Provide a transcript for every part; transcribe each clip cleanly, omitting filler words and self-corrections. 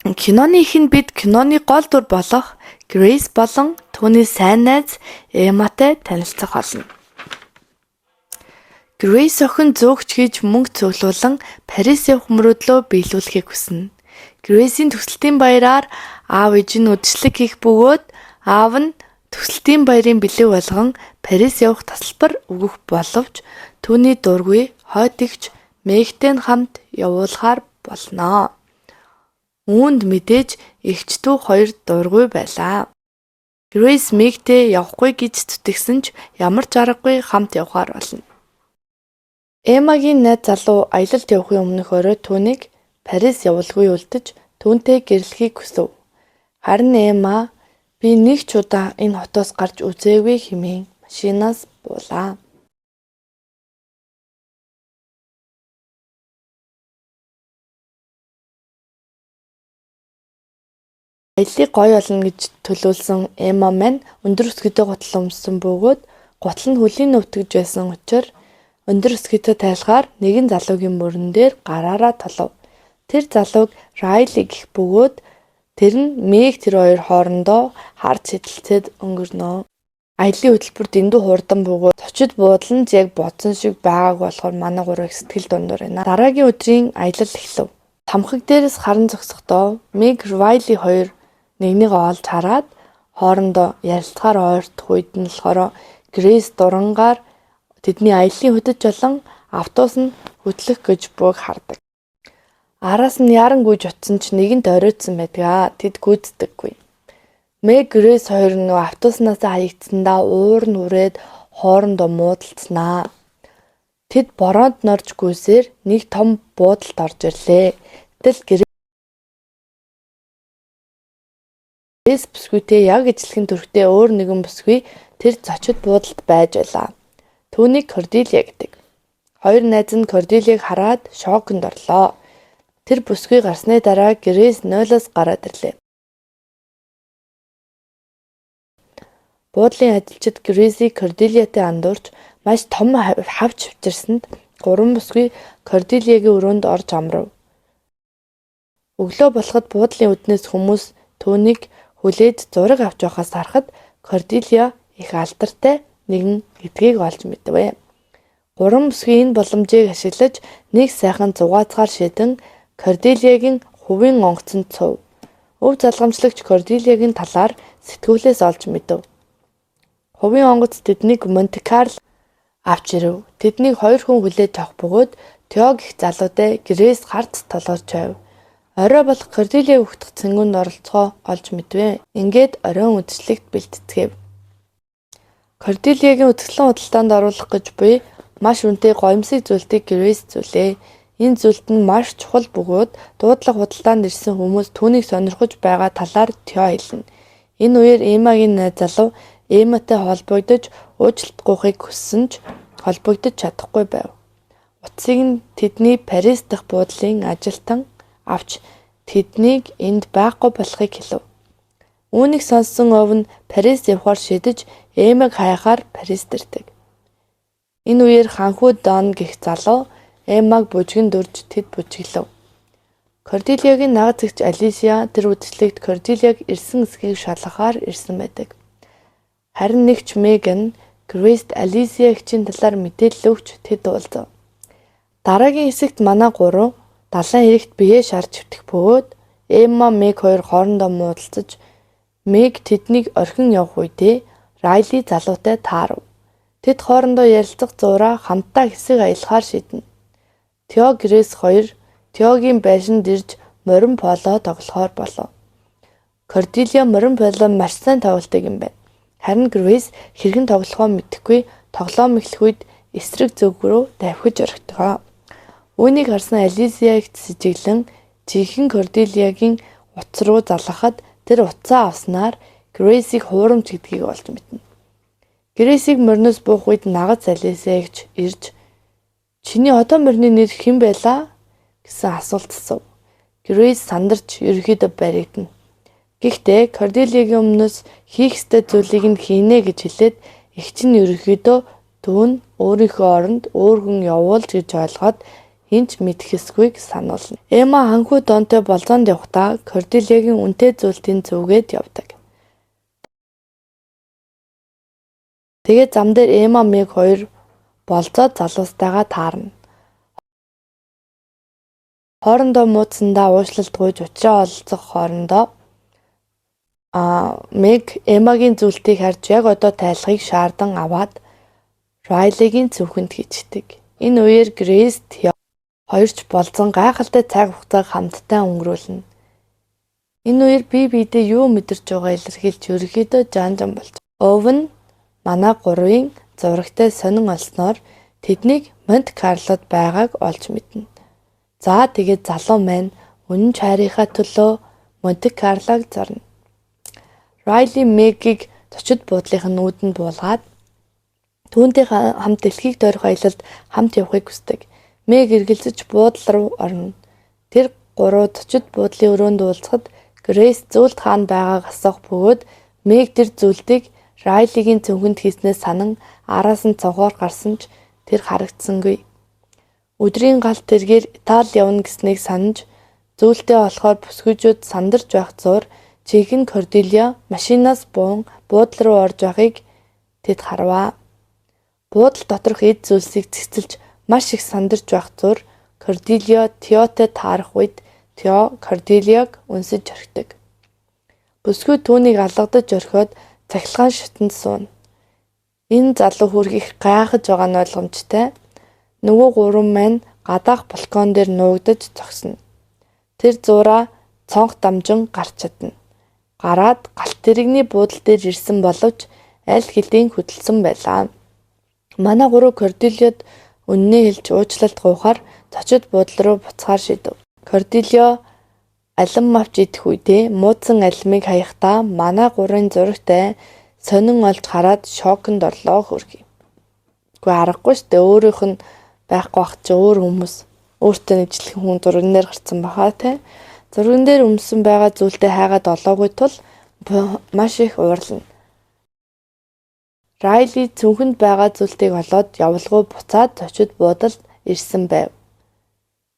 Киноны эхэнд бид киноны гол дүр болох Грейс болон түүний сайн найз Эмматай танилцах болно. Грейс охин зөөгч хийж мөнгө цуглуулан Парис явах мөрөөдлөө биелүүлэхийг хүснэ. Грейсийн төгсөлтийн баяраар аав ээж нь үдшилэг хийх бөгөөд аав нь төгсөлтийн баярын бэлэг болгон Парис явах тасалбар өгөх боловч түүний дургүй хойд эгч Мэгтэй нь хамт явуулахаар болно. Үүнд мэдээж эгч дүү хоёр дургүй байлаа. Грейс Мэгтэй явахгүй гэж зүтгэсэн ч ямар ч аргагүй хамт явахаар болно. Эммагийн найз залуу аялалд явахын өмнөх орой түүнийг Парис явуулгүй үлдэж түүнтэй гэрлэхийг хүсэв. Харин Эмма би нэг ч удаа энэ хотоос гарч үзээгүй хэмээн машинаас буулаа. Аяллыг гоё олно гэж төлөөлсөн Эмма маань өндөр өсгийтэй гутал өмссөн бөгөөд гутал нь хөлийн нүвтгэж байсан учир өндөр өсгийтэй тайлахаар нэгэн залуугийн мөрөн дээр гараараа толов. Тэр залууг Райли гэх бөгөөд тэр нь Мэг тэр хоёр хоорондоо харж шидэлцээд өнгөрнө. Аяллын хөтөлбөр дэндүү хурдан бөгөөд зочид буудал нь яг бодсон шиг байгаагүй болохоор манай гурав их сэтгэл дундуур байна. Дараагийн өдрийн аялал эхлэв. Тамхаг дээрээс харан зогсохдоо Мэг Райли хоёр нэгнийгээ олж хараад хоорондоо ярилцахаар ойртох үед нь болохоор Грейс дурангаар тэдний аяллын хөдөж болон автобус нь хөтлөх гэж бууг хардаг. Араас нь яран гүйж очсон ч нэгэнт оройтсан байдаг. Тэд гүйцэдэггүй. Мэг Грейс хоёр нөгөө автобуснаас хаягдсандаа уур нь үрээд хоорондоо муудалцсанаа. Тэд бороонд норж гүйсээр нэг том буудалд орж ирлээ. Гэтэл Грейс бүсгүйтэй яг ижилхэн төрхтэй өөр нэгэн бүсгүй тэр зочид буудалд байж байлаа. Түүнийг Корделия гэдэг. Хоёр найз нь Корделияг хараад шоконд орлоо. Тэр бүсгүй гарсны дараа Грейс нойлоос гараад ирлээ. Буудлын ажилчид Грейсийг Корделиятай андуурч маш том хавч хавчирсанд гурван бүсгүй Корделиягийн өрөөнд орж амрав. Өглөө болоход буудлын үднээс хүмүүс түүнийг хүлээж зураг авч байхаас харахад Корделия их алдартай нэгэн гэдгийг олж мэдвэ. Гурван бүсгүй энэ боломжийг ашиглаж нэг сайхан зугаацгаар шидэн Корделиягийн хувийн онгоцонд суув. Өв залгамжлагч Корделиягийн талаар сэтгүүлээс олж мэдэв. Хувийн онгоц тэднийг Монте Карло авч ирэв. Тэднийг хоёр хүн хүлээж авах бөгөөд Тео гэх залуутай Грейс гарц толгорч байв. Орой болох Корделия өгтөх цэнгүүнд оролцохоо олж мэдвэ. Ингээд оройн үдшилтэд бэлтцгээв. Корделиягийн үзэсгэлэн худалдаанд оруулах гэж буй маш үнэтэй гоёмсог зүйлтийг Грейс зүйлээ. Энэ зүйлт нь маш чухал бөгөөд дуудлага худалдаанд ирсэн хүмүүс түүнийг сонирхож байгаа талаар Тео хэлнэ. Энэ үеэр Эммагийн найз залуу Эмматай холбогдож уучлалт гуйхыг хүссэн ч холбогдож чадахгүй байв. Утсыг нь тэдний Парис дахь буудлын ажилтан авч тэднийг энд байхгүй болохыг хэлэв. Үүнийг сонссон Ов нь Парис явахаар шийдэж Эммаг хайхаар Парист ирдэг. Энэ үеэр ханхүү Дон гэх залуу Эммаг бужигнд урьж тэд бужиглав. Корделиягийн нагад зэгч Алисия тэр үдшилтэд Корделияг ирсэн эсэхийг шалгахаар ирсэн байдаг. Харин нэгч Меган Грейст Алисия эгчийн талаар мэдээлэл өгч тэд уулзав. Дараагийн хэсэгт манай гурав далайн эрэгт биеэ шарж хэвтэх бөгөөд Эмма Мег хоёр хоорондоо муудалцаж Мег тэднийг орхин явах үедээ Райли залуутай таарав. Тэд хоорондоо ярилцах зуураа хамтдаа хэсэг аялахаар шийднэ. Тео Грейс хоёр Теогийн байшинд ирж морин поло тоглохоор болов. Корделия морин поло маш сайн тоглодог юм байна. Харин Грейс хэрхэн тоглохоо мэдэхгүй тоглоом эхлэх үед эсрэг зүг рүү давхиж орхидог. Үүнийг харсан Алисиагт сэжиглэн жинхэнэ Корделиягийн утас руу залгахад тэр утсаа авснаар Грейсийг хуурамч гэдгийг олж мэднэ. Грейсийг мориноос буух үед нагаз Алисиагч ирж "Чиний одоо морины нэр хэн байлаа?" гэсэн асуулт асуув. Грейс сандарч ерөнхийдөө баригдана. Гэхдээ Корделиягийн өмнөөс хийх ёстой зүйлийг нь хийнэ гэж хэлээд эгч нь ерөнхийдөө түүн өөрийнхөө оронд өөр хүн явуулж гэж ойлгоод хэн ч мэдэх ёсгүйг сануулна. Эмма ханхүү Донтой болзоонд явахдаа Корделиагийн үнэтэй зүйлтийн зүгээд явдаг. Тэгээд зам дээр Эмма Мег хоёр болзоо залуустайгаа таарна. Хоорондоо муудсандаа уучлалт гуйж учраа ололцох хоорондоо Мег Эммагийн зүйлтийг харж яг одоо тайлахыг шаардан аваад Райлигийн цөвхөнд хийчихдэг. Энэ үеэр Грейс Тео хоёр ч болзон гайхалтай цаг хугацааг хамтдаа өнгөрүүлнэ. Энэ үеэр бие биедээ юу мэдэрч байгааг илэрхийлж ерөнхийдөө жан жан болж. Овен манай гурвын зурагтай сонин олсноор тэднийг Монте Карлод байгааг олж мэднэ. За тэгээд залуу маань үнэн хайрынхаа төлөө Монте Карлог зорно. Райли Мегийг зочид буудлынх нь үүдэнд буулгаад түүнтэй хамт дэлхийг дойрох аялалд хамт явахыг хүсдэг. Мег эргэлзэж буудал руу орно. Тэр гурав зочид буудлын өрөөнд уулзахад Грейс зүйлд хаана байгааг асуух бөгөөд Мег тэр зүйлтийг Райлигийн цүнхэнд хийснээ санан араас нь цонхоор гарсан ч тэр харагдсангүй. Өдрийн галт тэргээр Итали явна гэснийг санаж зүйлтэй олохоор бүсгүйчүүд сандарч байх зуур жинхэнэ Корделиа машинаас буун буудлын руу орж байхыг тэд харваа. Буудал доторх эд зүйлсийг цэгцэлж маш их сандарч байх зуур Корделиа Теотой таарах үед Тео Корделиаг үнсэж орхидог. Бүсгүй түүнийг алгадаж орхиод цахилгаан шатанд сууна. Энэ залуу хөрх их гайхаж байгаа нь ойлгомжтой. Нөгөө гурван маань гадаах балкон дээр нуугдаж зогсно. Тэр зуураа цонх дамжин гарч чадна. Гараад галт тэрэгний буудал дээр ирсэн боловч аль хэдийн хөдөлсөн байлаа. Манай гурав Корделиод үнэнээ хэлж уучлалт гуйхаар зочид буудал руу буцахаар шийдэв. Корделио алим авч идэх үедээ муудсан алимыг хаяхдаа манай гурвын зурагтай сонин олж хараад шоконд орлоо хөрхий. Үгүй аргагүй шүү дээ. Өөрийнх нь байхгүй бах чи өөр хүмүүс өөртөө нэжлэхэн хүн зурган дээр гарцсан баха те. Зурган дээр өмсөн байгаа зүйлтэй хайгаад олоогүй тул маш их уурлана. Райли цүнхэнд байгаа зүйлтийг олоод явалгүй буцаад зочид буудалд ирсэн байв.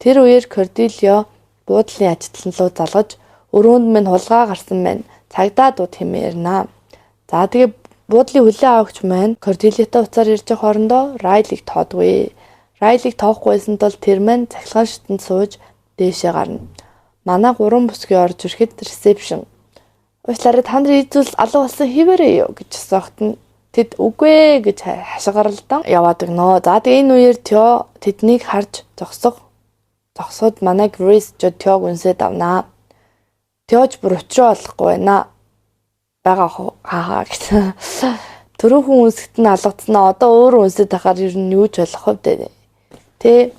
Тэр үеэр Корделио буудлын ажилтан руу залгаж өрөөнд минь хулгай гарсан байна. Цагдаа дууд хэмээн ярина. За тэгээ буудлын хүлээн авагч маань Корделиатай уцаар ирж байгаа хоорондоо Райлиг тоодгүй. Райлиг тоохгүй байсан тул тэр маань цахилгаан шатанд сууж дээшээ гарна. Манай гурван бүсгүй орж ирэхэд ресепшн. Уучлаарай, та нарын эд зүйлс алга болсон хэвээрээ юу гэж асуухад нь тэд үгүй ээ гэж хашгиралдан яваад өгнө. За тэгээ энэ үеэр Тео тэднийг харж зогсоод манай Грейс ч Теог үнсээд авнаа. Теоч бүр учраа олохгүй байна. Байгаа хаа гэсэн. Түрүүхэн үнсгэт нь алгацсан. Одоо өөр үнсэд ахаар ер нь юу ч болох вэ? Тэ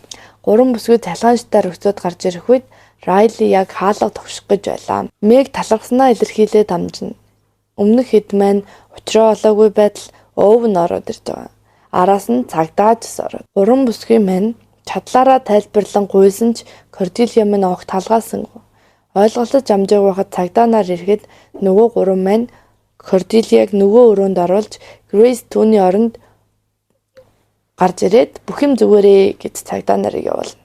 гурван бүсгүй цахилгаан шатаар өгцөөд гарч ирэх үед Райли яг хаалга тогших гэж байлаа. Мег талархснаа илэрхийлээд амжина. Өмнөх хэд маань учраа олоогүй байдал өөв нь ороод ирж байгаа. Араас нь цагдаач ороод. Гурван бүсгүй маань чадлаараа тайлбарлан гуйсан ч Корделиа минь огт талгаасангүй. Ойлголцож амжаагүй байхад цагдаа нар ирэхэд нөгөө гурван маань Корделиаг нөгөө өрөөнд оруулж Грейс түүний оронд гарч ирээд бүх юм зүгээрээ гэж цагдаа нарыг явуулна.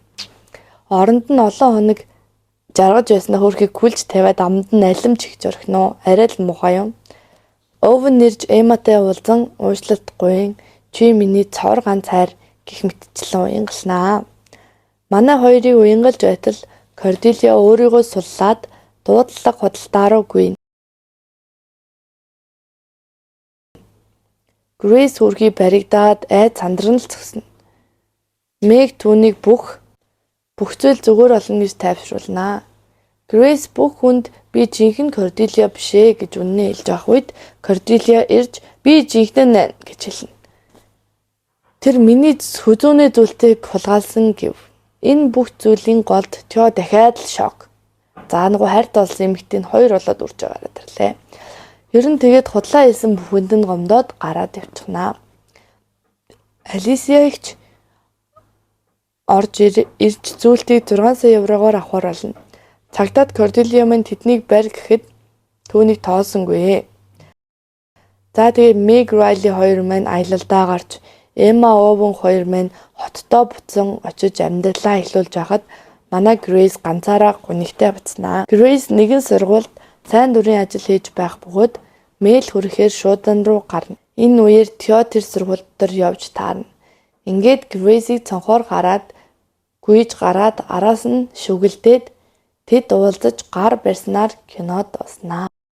Оронд нь олон хоног жаргаж байснаа хөөрхийг күлж тавиад амд нь алим чигч орхино. Арай л муухай юм. Овен нэрж Эматай уулзан уучлалт гуйн чи миний цор ганц хайр гих мэтчлэн уянгалнаа. Манай хоёрыг уянгалж байтал Корделиа өөрийгөө суллаад дуудлага худалдаа руу гүйнэ. Грейс хөрхий баригдаад айд сандран л зогсно. Мег түүнийг бүх зүйл зүгээр болно гэж тайвшруулнаа. Грейс бүх хүнд би жинхэнэ Корделиа биш ээ гэж үнэнээ хэлж авах үед Корделиа ирж би жинхэнэ нэ гэж хэлнэ. Тэр миний хүзүүний зүйлтийг хулгайлсан гэв. Энэ бүх зүйлийн голд Тео дахиад л шок. За нөгөө хайрт болсон эмэгтэй нь хоёр болоод үрж гараад ирлээ. Ер нь тэгээд худлаа хийсэн бүхэнд нь гомдоод гараад явчихнаа. Алисия эгч орж ирж зүйлтийг 6 сая еврогоор авахар болно. Цагдаад Корделиа маань тэднийг барь гэхэд түүнийг тоосонгүй. За тэгээд Мег Райли хоёр маань аялалдаа гарч Эмма Оуэн хоёр маань хотдоо буцан очиж амьдралаа эхлүүлж байхад манай Грейс ганцаараа гунигтай буцнаа. Грейс нэгэн сургуульд сайн дурын ажил хийж байх бөгөөд мэйл хүрэхээр шуудан руу гарна. Энэ үеэр Тео тэр сургууль дээр явж таарна. Ингээд Грейсийг цонхоор гараад гүйж гараад араас нь шүглдээд тэд уулзаж гар барьснаар кино дууснаа.